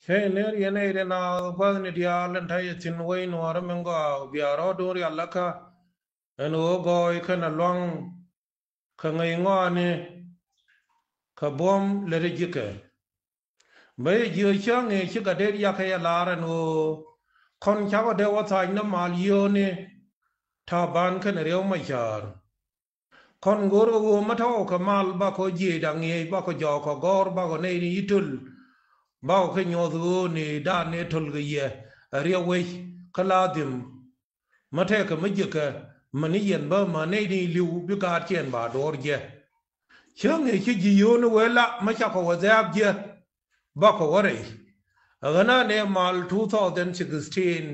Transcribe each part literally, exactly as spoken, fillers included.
Kɛ nɛr yɛn ɛ ri na gua̱thni diaal ɛn ta̱yɛ thi̱n wec nuɔ̱ɔ̱rä min gɔaa bia rɔɔdun rial läkä. Ɛn ɣöö gɔɔy kɛnɛ lua̱ŋ kɛ ŋäc ŋɔaani kɛ buɔ̱m lät ji̱kɛ. Bä yɛ jiö cäŋ i̱ ci gat det yakä yɛ la̱r ɛn ɣöö kɔn cakɔ dee wä tha̱a̱c ni mal yio̱o̱ni Taban kɛnɛ Riek Machar. Kɔn go̱o̱r kɛ ɣöö mi tɔ̱ kɛ mal bakɔ jiëëc da̱ŋ ŋi̱eec bakɔ jɔɔk kɛ gɔ̱r bakɔ nɛy ni yi̱ töl. Bakɔ kɛ nyuɔ̱th ɣöö ni da̱a̱n ni töl kɛ yɛ ɛ riɛk wec kä la dhim. Mi tɛkɛ mi jiäkä mi ni yɛn bä ma nɛy ni li̱w bi gaatkiɛn ba duɔ̱ɔ̱r jɛ. Cäŋ ëë ci ji̱ yio̱o̱ni wee la mi cakɔ wä dhɛ̈ɛ̈p jɛ. Bakɔ wä rɛy. Ɛ ɣän a nɛ mal two thousand sixteen.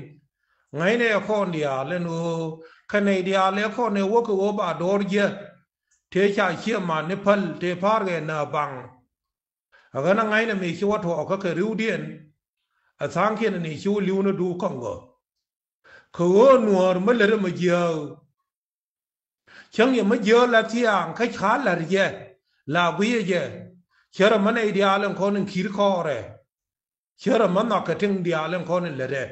Ŋa̱cnɛ ɛ kɔn diaal ɛn ɣöö kɛ nɛy diaal ɛ kɔn ɛ wä kɛ ɣöö ba duɔ̱ɔ̱r jɛ. Tëë ca ciɛ man ni päl tëë pa̱a̱r kɛ nääk baŋ. Ɛ ɣän a ŋa̱cnɛ mëë ci wä tuɔɔkä kɛ ri̱wdiɛn. Ɛ tha̱a̱ŋkiɛn ni ci wä li̱w ni duuk kɔŋ gɔ̱. Kɛ ɣöö nuäär mi lät ɛmɛ jiääk. Cäŋ yɛ mi jiääk la thia̱a̱ŋ kä ca la̱r jɛ la guiyɛ jɛ. Cärɛ mi nɛy diaal in kɔn in ki̱i̱t kɔɔrɛ. Cärɛ mi nhɔakɛ ti̱ŋ diaal in kɔn in lätdɛ.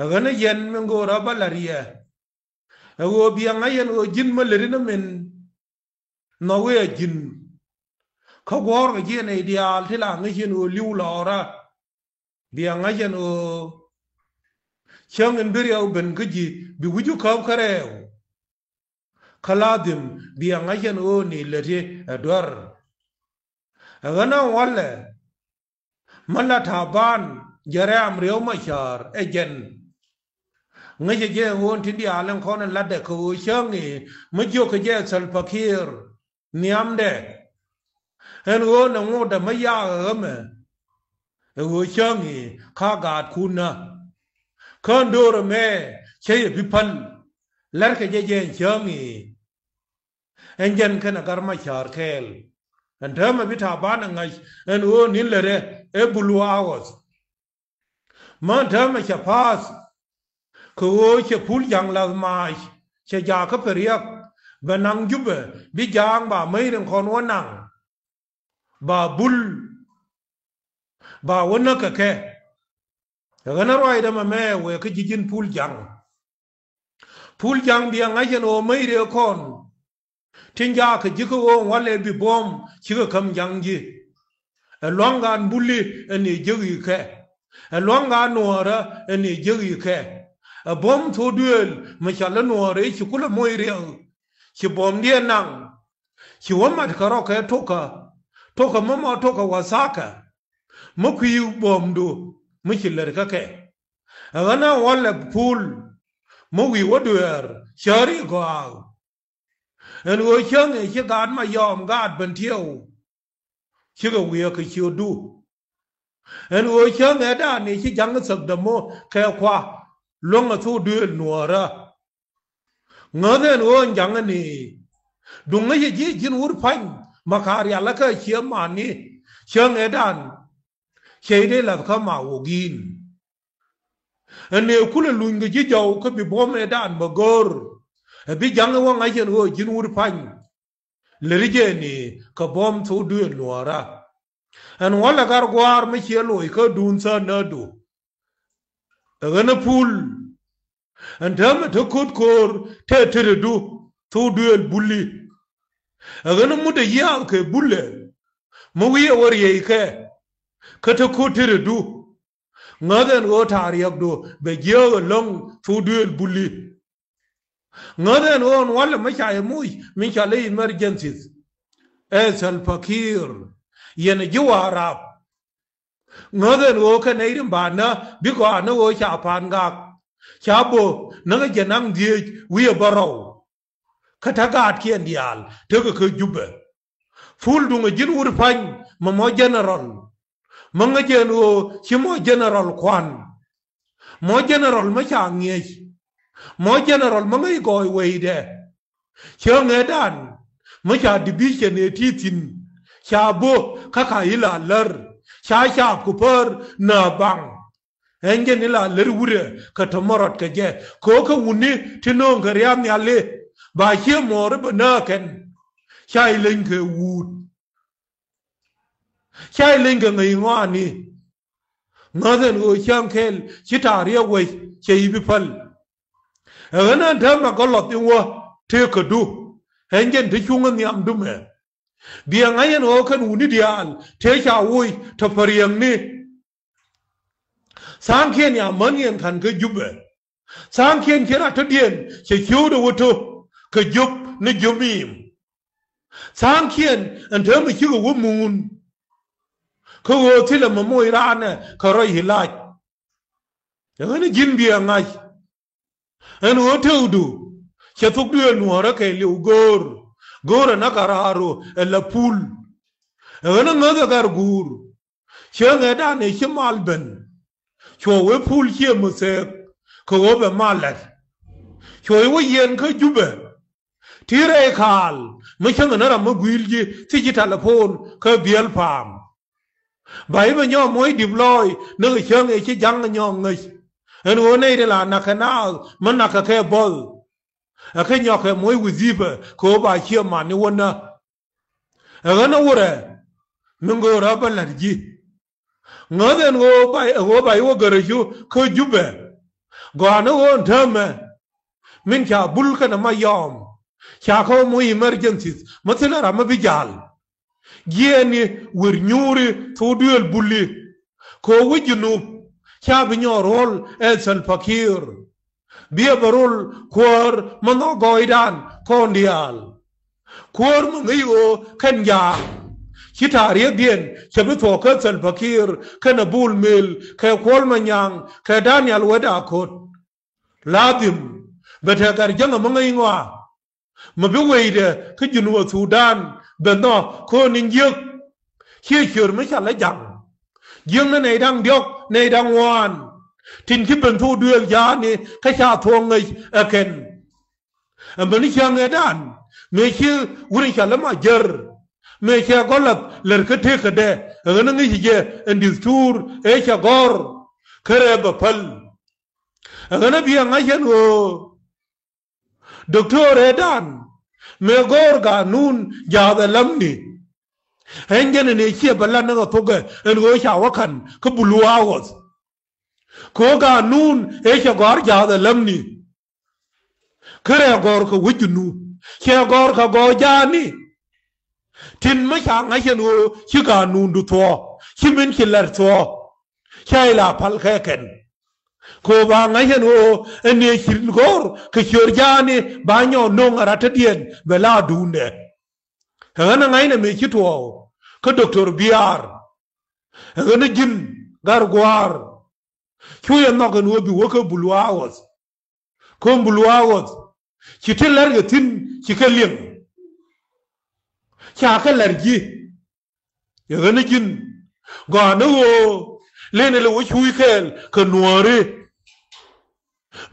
Ɛ ɣän ɛ yɛn min go̱o̱rä bä la̱r yɛ. Ɛ ɣöö bia ŋa̱c yɛn ɣöö ji̱n mi lätdi ni min. Nhɔk wee a ji̱n. Kä guɔ̱ɔ̱rkɛ jiɛn nɛy diaal ti la ŋäc yɛn ɣöö li̱w lɔɔrä. Bia ŋa̱c yɛn ɣöö cäŋ in bi riɛw ben kä ji̱ bi wi̱c ɣä käp kä rɛɛw. Kä la dhim bia ŋa̱c yɛn ɣöö ni lätdi ɛ duer. Ɛ ɣän a walɛ. Mi la Taban jɛ rɛ̈ɛ̈m Riek Machar ɛ jɛn. Ŋäcɛ jɛ ɣöö tin diaal in kɔn in latdɛ kɛ ɣöö cäŋ i̱ mi jiökɛ jɛ Salva Kiir nhiamdɛ. Ɛn ɣöö nɛ ŋotdɛ mi yaak ɛ ɣämɛ. Ɛ ɣöö cäŋ i̱ ka gaatkun nä. Kä ɛn do̱r ɛmɛ cä yɛ bi päl. Lɛrkɛ jɛ jɛ ɛn cäŋ i̱ ɛn jɛn kɛnɛ Gat Machar kɛɛl. Ɛn täämɛ bi Taban ɛ ŋa̱c ɛn ɣöö ni̱n lät ɛ ɛ bul waawäth. Mä täämɛ cɛ pa̱a̱th kɛ ɣöö cɛ Pul Ja̱ŋ la̱th maac cɛ jaak kä Pariak bɛ naŋ Jubɛ bi Ja̱a̱ŋ ba mäc rin kɔn wä naŋ. Ba bul ba wä näk kɛ kɛ. Ɛ ɣän a ruacdä mɛmɛ wëë kä ji̱ ji̱n Pul Ja̱ŋ. Pul Ja̱ŋ bia ŋa̱c ɛn ɣöö mäc rëë kɔn. Tin jaakɛ ji̱ kä ɣöö walɛ bi buɔ̱m cikɛ käm ja̱ŋ ji̱. Ɛ lua̱ŋ ɣän buli ɛn i̱ jiäk i̱ kɛ. Ɛ lua̱ŋ ɣän nuɔ̱ɔ̱rä ɛn i̱ jiäk i̱ kɛ. Ɛ buɔ̱m thok duëël mi ca lä nuɔ̱ɔ̱rä i̱ ci kulɛ moc riɛk. Ci buɔ̱mdiɛn naŋ. Ci wä mat kɛ rɔ̱ kɛ tokä. Tokä mi mɔ tokä wathakɛ. Mi kui̱ buɔ̱mdu mi ci lät kä kɛ. Ɛ ɣän a walɛ Pul mi wi̱i̱ wä dueer cäär i̱ gɔaa. Ɛn ɣöö cäŋ ëë ci gaat Mayɔm gaat Bentiɛw. Cikɛ wiee kɛ ciötdu. Ɛn ɣöö cäŋ ëë da̱a̱n ëë ci Ja̱ŋ ɛ thäk dämɔ kɛ kua luäŋ ɛ thok duëël nuɔ̱ɔ̱rä. Ŋäth ɛn ɣöö ɛn Ja̱ŋ ɛn i̱ duŋ ŋäcɛ ji̱ ji̱n wur pa̱ny ma ka̱a̱r rial ɛ kä cië mani. Cäŋ ëë da̱a̱n cɛ i̱ dee la̱th kä ma wok i̱n. Ɛn ëë kulɛ luny kɛ ji̱ jɔw kä bi buɔ̱m ëë da̱a̱n bä go̱o̱r. Ɛ bi Ja̱ŋ ɛ wä ŋa̱c ɛn ɣöö ji̱n wur pa̱ny. Läri jɛ ni kɛ buɔ̱m thok duëël nuɔ̱ɔ̱rä. Ɛn walɛ gar gua̱a̱r mi ciɛ loc kä duun thäär näätdu. Ɛ ɣän ɛ Pul. Ɛn täämɛ te ko̱t ko̱o̱r te tetdu thok duëël buli. Ɛ ɣän ɛ mut ɛ yiaal kɛ bulɛ. Mi wi̱i̱ ɛ wä riey kɛ. Kä te ko̱t tetdu. Ŋäth ɛn ɣöö ta̱a̱ riɛkdu bɛ jiääk ɛlɔ̱ŋ thok duëël buli. Ŋäth ɛn ɣöö ɛn walɛ mi ca yɛ moc mi ca lɛ emergencies. Ɛ Salva Kiir yɛn ɛ ji̱ Warap. Ŋäth ɛn ɣöö kɛ nɛy rin ba nä bi gɔaa ni ɣöö ca pa̱a̱n gak. Ca bo̱ näkɛ jɛ naŋ dhieec wi̱i̱ ɛ bärɔw. Kä te gaatkiɛn diaal tekɛ kä Jubɛ. Pul duŋ ɛ ji̱n wur pa̱ny mɛ mɔ general. Mä ŋäc ɛn ɣöö ci mɔ general kua̱n. Mɔ general mä ca ŋi̱eec. Mɔ general mä ŋäc gɔɔy weydɛ. Cä ŋädan mä ca division ëë ti thi̱n. Ca bo̱ kä ka i̱ la lär ca caap ku pär nä baŋ. Ɛn jɛn i̱ la lär wurɛ kɛ tɔ̱mɔ rɔt kɛ jɛ kɛ ɣöö kä wuni ti nööŋ kɛ ria̱a̱n nhiali. Ba cië muɔɔri bɛ nääk kɛn. Ca i̱ leny kɛ wuut. Ca i̱ leny kɛ ŋäc ŋɔaani. Ŋäth ɛn ɣöö cäŋ kɛl ci ta̱a̱ riɛk wec cɛ i̱ bi päl. Ɛ ɣän ɛn täämɛ gɔlɔth in wä tëëkädu. Ɛn jɛn te cuŋä nhiam dumɛ. Biɛ ŋa̱c ɛn ɣöö kɛn wuni diaal tëë ca woc tɔ päriɛŋni. Tha̱a̱ŋkiɛn ya mäniɛn ka̱n kä Jupɛ. Tha̱a̱ŋkiɛn ci rat tɔ̱diɛn cɛ ciöötdɛ wä tö kɛ Jup ni Jup miim. Tha̱a̱ŋkiɛn ɛn täämɛ cikɛ wä muun. Kä ɣöö thilɛ mɛ moc raanɛ kɛ rɔy i̱ lac. Ɛ ɣän ji̱n biɛ ŋa̱c. Ɛn ɣöö tëëkdu cɛ thok duëël nuɔ̱ɔ̱rä kɛɛliw go̱o̱r. Go̱o̱rɛ na kɛ raar ɣöö ɛ la pul. Ɛ ɣän ɛ ŋäth ɛ gɛr guur. Cäŋ ɛ danɛ ci mal ben. Cuɔ wee pul ciɛ mi thɛɛk kɛ ɣöö bɛ mal lɛt. Cuɔ i̱ wä yiɛn kä Jupɛ. Ti rɛy kaal mi cäŋ ni ram mi gui̱i̱l ji̱ thiec ji̱ tɛlɛpon kä biɛl pa̱a̱m. Ba i̱ bɛ nyɔk moc dip lɔɔc ni kɛ cäŋ ëë ci ja̱ŋ nyɔk ŋäc. Ɛn ɣöö nɛy ti la na̱kɛ naath mi na̱kɛ kɛ buɔth. Ɛ kä nyɔkɛ moc wi̱dhi̱pɛ kɛ ɣöö ba ciɛ man ni wä nä. Ɛ ɣän ɛ wurɛ mi ŋöörä bä la̱t ji̱. Ŋäth ɛn ɣöö ba, ɛ ɣöö ba i̱ wä gärä cu kä Jupɛ. Gɔaa ni ɣöö ɛn täämɛ min ca bul kɛnɛ ma yɔm. Ca kä wä moc emergencies mi thilɛ ram mi bi ja̱l. Jiɛɛni wër nyuuri thok duëël buli. Kɛ ɣöö wä Junub ca bi nyɔk ro̱l ɛ Salva Kiir. Biɛ bɛ rol kuäär mi nhɔk gɔɔydan kɔn diaal. Kuäär mi ŋäc ɣöö kɛn jaak ci ta̱a̱ riekdiɛn cɛ bi thuɔ̱k kä Salva Kiir kɛnɛ Bol Mel kɛ Kuɔl Manyaŋ kɛ Daniel Wet Akot. Ladhim bɛ te gɛr jäŋä mi ŋäc ŋɔaa. Mi bi weydɛ kä Junub Thudan ben nhɔk köön in jiäk. Ciɛ ciöör mi ca lɛ jaŋ. Jiäk ni nɛy da̱ŋ diɔ̱k nɛy da̱ŋ ŋuan. Tin ci ben thok duëël ja̱a̱ni kä ca thuɔ̱k ŋäc ɛ kɛn. Ɛmɛ ni cäŋ ɛ dan mëë ci wur in ca lɛ ma jär. Mëë cɛ gɔl lath lär kä tëëkädɛ ɛ ɣän ŋäc jɛ ɛn dustur ëë cɛ gɔ̱r. Kärɛ bɛ päl. Ɛ ɣän ɛ biɛ ŋa̱c ɛn ɣöö Doktor ëëdan mëë gɔ̱r ganun ja̱a̱th ɛ lämni. Ɛn jɛn ɛn ëë ciɛ bɛ lat ni kɛ thokɛ ɛn ɣöö ca wä ka̱n kä Blue House. Kɛ ɣöö ganun ëë cɛ gɔ̱r ja̱a̱th ɛ lämni. Kä rɛɛ gɔ̱r kɛ wec Junub cɛ gɔ̱r kɛ gɔ̱r ja̱a̱ni. Tin mi ca ŋa̱c ɛn ɣöö ci ganundu thuɔ̱ɔ̱ ci min ci lɛr thuɔ̱ɔ̱. Ca ila pal kɛ kɛn. Kɛ ɣöö ba ŋa̱c ɛn ɣöö ɛn ëë ci rin gɔ̱r kɛ ciöör ja̱a̱ni ba nyɔk no̱ŋ a rat tädiɛn bɛ la duundɛ. Ɛ ɣän ɛ ŋa̱cnɛ mëë ci tuɔɔk kä Doktor Biaar. Ɛ ɣän ɛ ji̱n Gat Gua̱a̱r. Cu yɛ nhɔk ɛn ɣöö bi wä kä Blue House. Kä Blue House ci ti lɛr kɛ thi̱n ci kɛ liŋ. Ca kɛ lɛr ji̱. Yɛ ɣän ni ji̱n gɔaa ni ɣöö lëënɛ lɛ wä cuuc kɛɛl kɛ nuääri.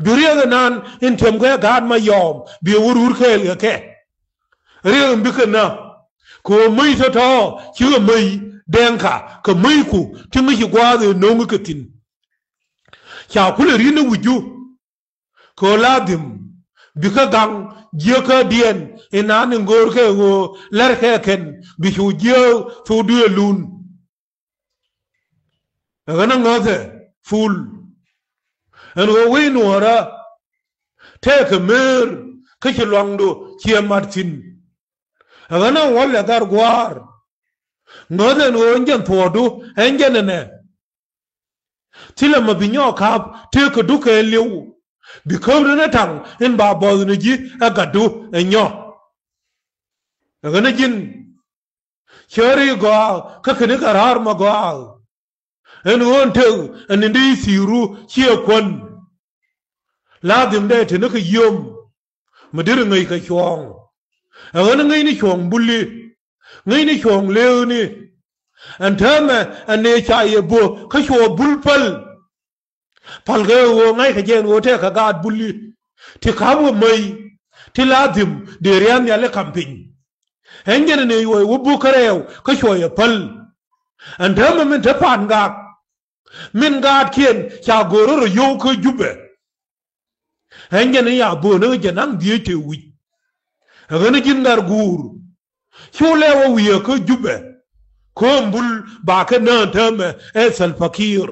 Bi riɛk ɛnan in tiɛm kɛ gaat ma yɔɔm bi ɛ wä rur kɛɛl kɛ kɛ. Riɛk in bikɛ nä kɛ ɣöö mäc tɔ̱tɔ̱ cikɛ mäc dɛŋka kɛ mäcku ti ŋäc ci gua̱a̱th ëë no̱o̱ŋ kɛ thi̱n. Ca kulɛ ri̱n ni wi̱cu. Kɛ ɣöö ladhim bikä gaŋ jiäkädiɛn inan in go̱o̱rkɛ ɣöö lɛrkɛ kɛn bi cu jiääk thok duëëlun. Ɛ ɣän ɛ ŋäthɛ thul ɛn ɣöö wec nuɔ̱ɔ̱rä tëëkɛ mëër kä ci luaŋdu ciɛ mat thi̱n. Ɛ ɣän ɛ ŋuɔ̱l ɛ Gat Gua̱a̱r. Ŋäthɛ ɛn ɣöö ɛn jɛn thuɔɔdu ɛn jɛn ɛnɛ. Thilɛ mɛ bi nyɔɔk ka̱p tëëkädu kɛɛliw. Bi käpdu ni taŋ in ba buɔth ni ji̱ ɛ gatdu ɛ nyɔk. Ɛ ɣän ɛ ji̱n cäri gɔaa kä kɛn i̱ kɛ ra̱a̱r mɛ gɔaa. Ɛn ɣöö ɛn tëk ɛn in dee i̱ thi̱i̱ru ciɛ kuän. Ladhim dee te ni kɛ yio̱m. Mi deri ŋäc kɛ cuɔ̱ɔ̱ŋ. Ɛ ɣän ŋäcni cuɔ̱ɔ̱ŋ buli. Ŋäcni cuɔ̱ɔ̱ŋ leeuni. Ɛn täämɛ ɛn ëë ca yɛ bo̱o̱ kä cuɔ̱ɔ̱ bul päl. Palkɛ ɣöö ŋa̱ckɛ jɛ ɛn ɣöö tɛkɛ gaat buli. Ti ka̱p wä mäc. Ti ladhim dee ria̱a̱n nhial i̱ ka̱m piny. Ɛn jɛn ɛn ëë yuɔc wä buk kärɛw kä cuɔ̱ɔ̱c ɛ päl. Ɛn täämɛ min te pa̱a̱n gak. Min gaatkiɛn ca go̱o̱r rɔ yio̱w kä Jupɛ. Ɛn jɛn in ya böönä kä jɛ naŋ dhieec tëë wi̱c. Ɛ ɣän ji̱n gat guur. Cu lɛ wä wi̱i̱ ɛ kä Jupɛ. Kööm bul ba kɛ nään täämɛ ɛ Salva Kiir.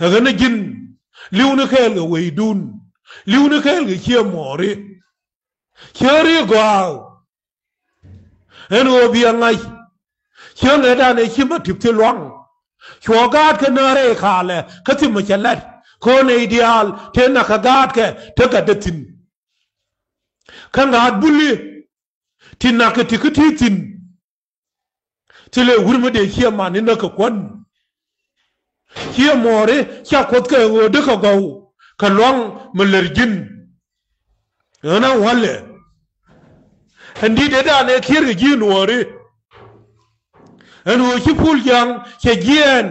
Ɛ ɣän ɛ ji̱n li̱wni kɛɛl kɛ weydun, li̱wni kɛɛl kɛ ciɛ muɔɔri. Ciɛ ri gɔaa ɛn ɣöö bia ŋa̱c. Ciɛ ŋɛɛtdan ɛ ci ma ti̱p thil luaŋ. Cuɔ gaatkɛ näärɛ i̱ kaalɛ kä thimɛ cɛ la̱t kɛ ɣöö nɛy diaal tëë na̱k kɛ gaatkɛ te gatdɛ thi̱n. Kä ŋa̱a̱t buli ti na̱k kɛ ti kä ti thi̱n. Thilɛ wur mi dee ciɛ mani näk kɛ kuän. Ciɛ muɔɔri ca Kuoth kɛ ɣöö dee kɛ gɔw kɛ luaŋ mi lär ji̱n. Ɣän a wa̱lɛ ɛn di̱t ëëdan ɛ kiɛr kɛ ji̱ nuɔɔri. Ɛn ɣöö ci Pul Ja̱a̱ŋ cɛ jiɛɛn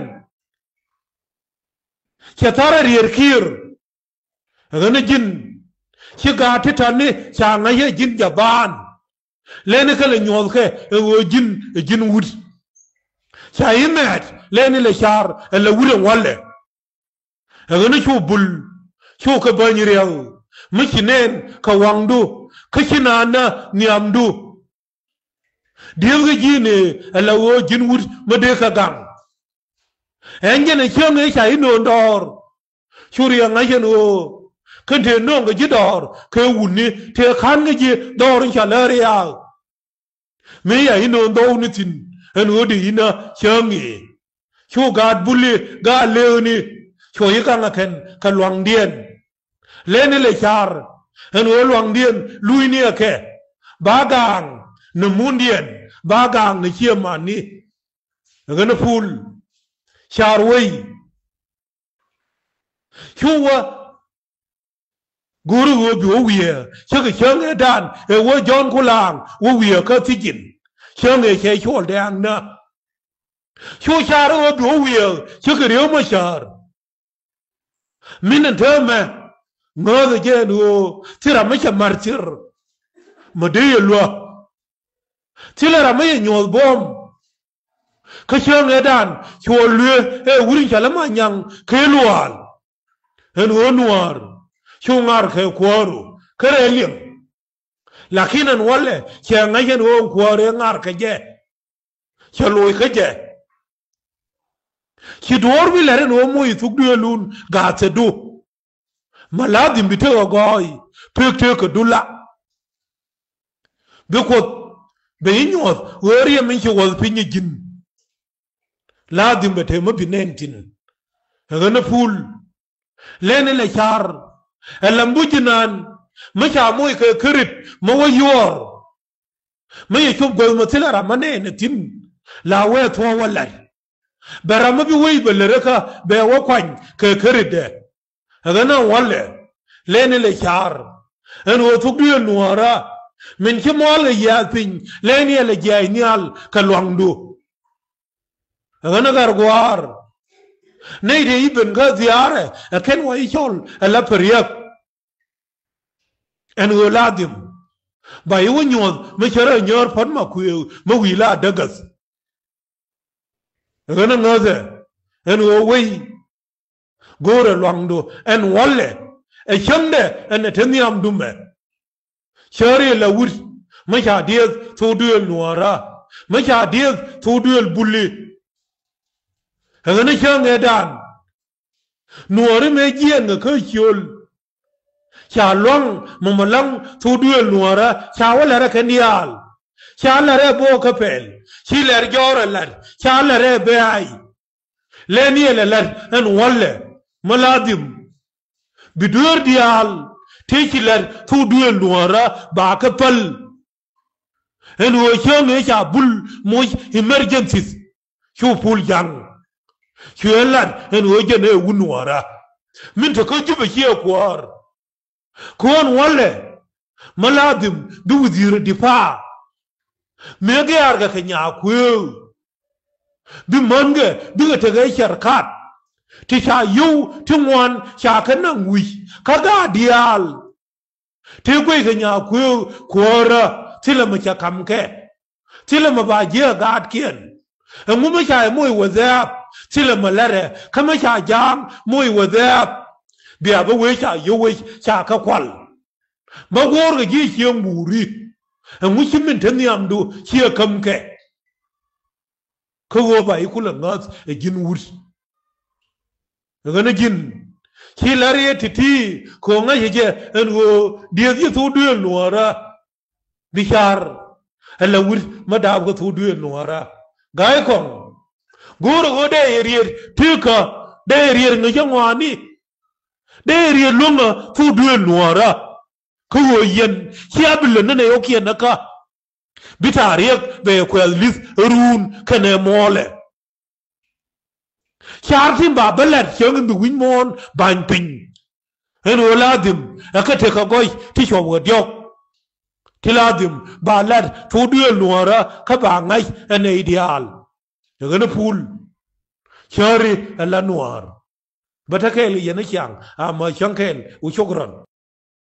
cɛ tha̱rɛ riɛr kiɛr. Ɛ ɣän ɛ ji̱n ci gaat ti ta̱ni ca ŋa̱c ɛ ji̱n jabaan. Lɛni kɛ lɛ nyuɔ̱thkɛ ɛ ɣöö ji̱n ɛ ji̱n wut. Ca imɛɛt lɛni lɛ ca̱r ɛ lɛ wut ɛ wa̱lɛ. Ɛ ɣän ɛ cu bul cu kɛ bäny riɛk mi ci nɛn kɛ waŋdu kä ci naan nä nhiamdu. Diëëthkɛ ji̱n ëë ɛ la ɣöö ji̱n wut mi dee kɛ gaŋ. Ɛn jɛn ɛ cäŋ ëë ca inöön dɔɔr. Cu riɛk ŋa̱c ɛn ɣöö kɛn tëë nööŋkɛ ji̱ dɔɔr kɛ wutni tëë ka̱nkɛ ji̱ dɔɔr in ca lär riaak. Mi ya inöön dhɔwni thi̱n ɛn ɣöö dee inä cäŋ ëë. Cu gaat buli gaat lëëkni cuɔ ji̱ gaŋ ɛ kɛn kɛ luaŋdiɛn. Lɛni lɛ ca̱r ɛn ɣöö luaŋdiɛn luucni ɛ kɛ ba gaaŋ ni mundiɛn ba gaaŋ ni ciɛ mani. Ɛ ɣän ɛ Pul ca̱r wei. Cu wä go̱o̱ri ɣöö bi wä wiee cä kɛ cäŋ ëëdan ɛ wä Jɔ̱ɔ̱n Kulaaŋ wä wiee kä thi̱ji̱n. Cäŋ ëë cɛ cuɔl dɛ̈ɛ̈ŋ nä. Cu ca̱r ɣöö bi wä wiee cä kɛ rieu mɔ ca̱r. Min ɛn täämɛ ŋääth ɛ jɛ ɛn ɣöö thil ram mi cɛ ma̱r thir. Mɛ dee yɛ luäk thilɛ ram mi yɛ nyuɔ̱th buɔ̱m. Kä cäŋ ëëdan cuɔ luee ɛ wur in cɔal i̱ Manyaŋ kɛ Luaal. Ɛn ɣöö Nuäär cu ŋa̱r kɛ kuääru kä rɛy liŋ. Lakin ɛn walɛ cɛ ŋäc ɛn ɣöö ɛn kuäär ëë ŋa̱r kɛ jɛ. Cɛ loc kä jɛ. Ci duɔ̱ɔ̱r bi la̱t ɛn ɣöö moc thuk duëëlun gaathɛdu. Ma ladhim bi tekɛ gɔɔy pek tekɛ dula. Bi Kuoth ben i̱ nyuɔ̱th ɣöö riɛm in ci wäth piny i̱ ji̱n. Ladhim bɛ te mi bi nɛn thi̱n. Ɛ ɣän ɛ Pul lɛni lɛ ca̱r ɛ lam buc ji̱ naan mi ca moc kɛ kärit mi wä yuɔr. Mi yɛ cop guäth mi thilɛ ram mi nɛɛnɛ thi̱n la wee thuɔ̱k wä la̱t. Bɛ ram mi bi wec bɛ lät kä bɛ wä kuany kɛ käritdɛ. Ɛ ɣän ɛ walɛ lɛni lɛ ca̱r ɛn ɣöö thuk duëël Nuäärä min ci mual kɛ yiath piny lɛni ɛ lɛ jiaac nhial kɛ luaŋdu. Ɛ ɣän ɛ ɣär gua̱a̱r nɛy tëë i̱ ben kä dhiaarɛ ɛ kɛn wa i̱ cɔl ɛ la pɛ riäk. Ɛn ɣöö ladhim ba i̱ wä nyuɔ̱th mi cärɛ nyäär pa̱t ma kuëë mi wi̱i̱ la dägäth. Ɛ ɣän ɛ ŋäthɛ ɛn ɣöö wei go̱o̱rɛ luaŋdu ɛn walɛ ɛ cäŋdɛ ɛn ɛ te nhiamdu mɛ. Cäri la wut mi ca dieth thok duëël Nuäärä mi ca dieth thok duëël Buli. Ɛ ɣän ɛ cäŋ ëëdan Nuääri mëë jiɛɛn kɛ kä ciöl. Ca luaŋ mɔmɔ laŋ thok duëël Nuäärä ca wä la̱t ɛ kɛn diaal. Ca la̱t ɛ bo̱o̱k kä pɛl ci la̱t jɔɔr ɛ la̱t ca la̱t ɛ bɛ̈ɛ̈i. Lɛni ɛ lɛ la̱t ɛn walɛ mi ladhim bi dueer diaal tëë ci la̱t thok duëël Nuäärä ba kɛ päl. Ɛn ɣöö cäŋ ëë ca Bul moc emergencies. Cu Pul Ja̱ŋ cuɛ lat ɛn ɣöö jɛn ëë wut Nuäärä min te kä Jubɛ ciɛ kuäär. Kɔn walɛ mi ladhim bi wudhi̱i̱r ɛ dipaa mëë gɛ̈ɛ̈rkɛ kɛ nyaa kuëë. Bi mänkɛ bikɛ tekɛ cɛr kat ti ca yio̱w ti ŋuan ca kɛ naŋ wi̱c kä gaat diaal. Tëë guic kɛ nyaa kuëë kuäärä thilɛ mi cɛ ka̱mkɛ. Thilɛ mi ba jiäk gaatkiɛn. Ɛŋu mi ca moc wä dhɛɛp thilɛ mi la̱tdɛ kä mi ca ja̱a̱ŋ moc wä dhɛɛp. Bia bä wee ca yio̱w wec ca kɛ kual. Bä guɔ̱ɔ̱rkɛ ji̱ cieŋ buuri. Ɛŋu ci min te nhiamdu ciɛ kämkɛ. Kä ɣöö ba i̱ kulɛ ŋäth ɛ ji̱n wut. Ɣän ji̱n ci la riet ti̱ti̱ kɛ ɣöö ŋäcɛ jɛ ɛn ɣöö dieth ji̱ thok duëël nuäärä. Bi ca̱r ɛ la wi̱r mi daap kɛ thok duëël nuäärä. Ga̱a̱c kɔŋ go̱o̱rä ɣöö dee yɛ riet ti̱kä, dee yɛ riet ŋäcä ŋɔaani, dee yɛ riet luäŋä thok duëël nuäärä. Kä ɣöö yɛn cia bi lät ni nɛy ɣɔ̱kiɛn kä bi ta̱a̱ riɛk bɛ yɛ kuɛth li̱th ɛ ruun kɛnɛ muɔ̱ɔ̱lɛ. Ca̱r tin ba bä la̱t cäŋ in bi wi̱c muɔ̱ɔ̱n ba̱ny piny. Ɛn ɣöö la dhim ɛ kä tekɛ gɔ̱c ti cuɔp ɣä diɔ̱k. Ti la dhim ba la̱t thok duëël nuäärä kä ba ŋa̱c ɛ nɛy diaal. Ɛ ɣän ɛ pul cääri ɛ la nuäär. Bä te kɛɛl yɛn ɛ ciaŋ ama cäŋ kɛɛl wu cok rɔn.